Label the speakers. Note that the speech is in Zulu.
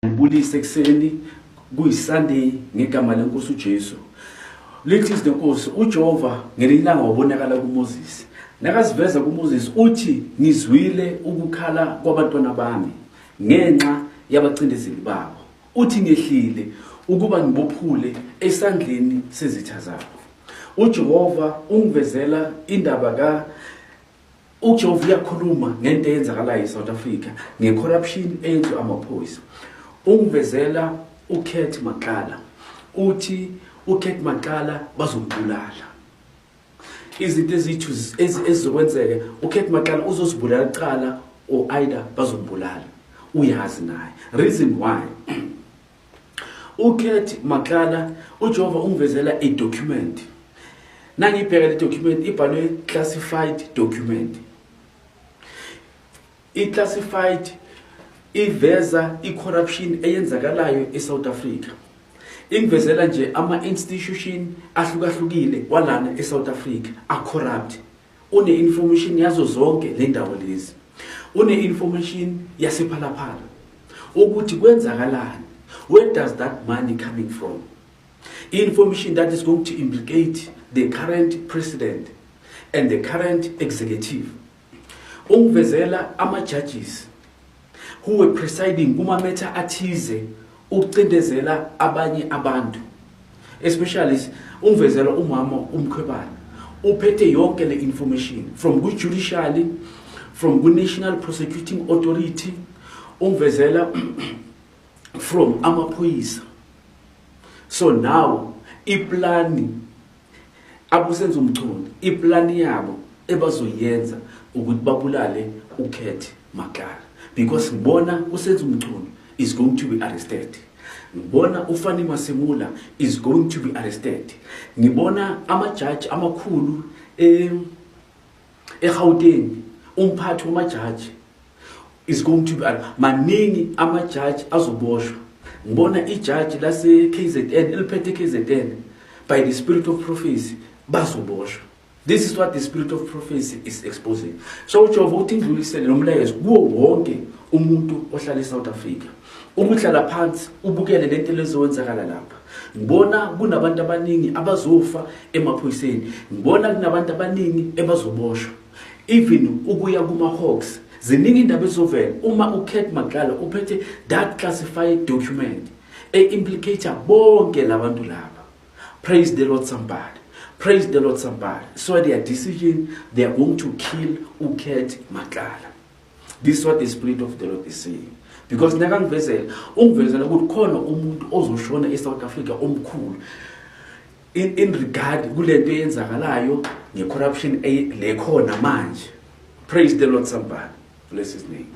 Speaker 1: Ngibulise ekuseni kuyiSunday ngegama lenkosi uJesu. Lithi izwi lenkosi uJehova ngelinye ilanga wabonakala kuMoses. Nakaziveza kuMoses uthi ngizwile ukukhala kwabantwana bami ngenxa yabacindezeli babo. Uthi ngehlile ukuba ngibophule esandleni sezitha zabo. UJehova ungivezela indaba ka uJehova uyakhuluma ngento eyenzakalayo eSouth Africa ngecorruption eyenziwa amaphoyisa. Ungivezela uCat Matlala, uthi uCat Matlala bazombulala. Izinto ezithu ezizokwenzeka, uCat Matlala uzozibulala kuqala or either bazombulala, uyazi naye reason why. UCat Matlala, uJehova ungivezela a document. Nangibheka le document ibhalwe classified document. I-classified iveza i-corruption eyenzakalayo eSouth Africa. Ingivezela nje ama-institution ahlukahlukile walana eSouth Africa a-corrupt. Une-information yazo zonke le ndawo lezi, une-information yasePhalaphala ukuthi kwenzakalani, where does that money coming from, information that is going to implicate the current president and the current executive. Ungivezela ama-judges who were presiding kuma-matter athize ukucindezela abanye abantu, especially ungivezela umama uMkhwebane uphethe yonke le information from ku-judiciary, from ku-National Prosecuting Authority, ungivezela from amaphoyisa. So now iplani abusenza uMchunu, iplani yabo ebazoyenza ukuthi babulale uCat Matlala, because ngibona uSenzo Mchunu is going to be arrested, ngibona uFannie Masemola is going to be arrested, ngibona amajaji amakhulu eGauteng, umphathi wamajaji is going to be, maningi amajaji azoboshwa. Ngibona ijaji lase KZN eliphethe KZN, by the spirit of prophecy bazoboshwa. This is what the spirit of prophecy is exposing. So uJehova uthi ngidlulisele nomlayezo kuwo wonke umuntu ohlala eSouth Africa ukuhlala phansi ubukele lento lezowenzakala lapha. Ngibona kunabantu abaningi abazofa emaphoyiseni, ngibona kunabantu abaningi ebazoboshwa, even ukuya kuma-Hawks. Ziningi indaba ezovela uma uCat Matlala uphethe that classified document e-implicate bonke labantu laba. Praise the Lord, somebody. Praise the Lord, somebody. So their decision, they are going to kill uCat Matlala. This is what the spirit of the Lord is saying, because nakangivezela ungivezela ukuthi khona umuntu ozoshona eSouth Africa omkhulu in regard kulento eyenzakalayo ngecorruption lekhona manje. Praise the Lord, somebody. Bless his name.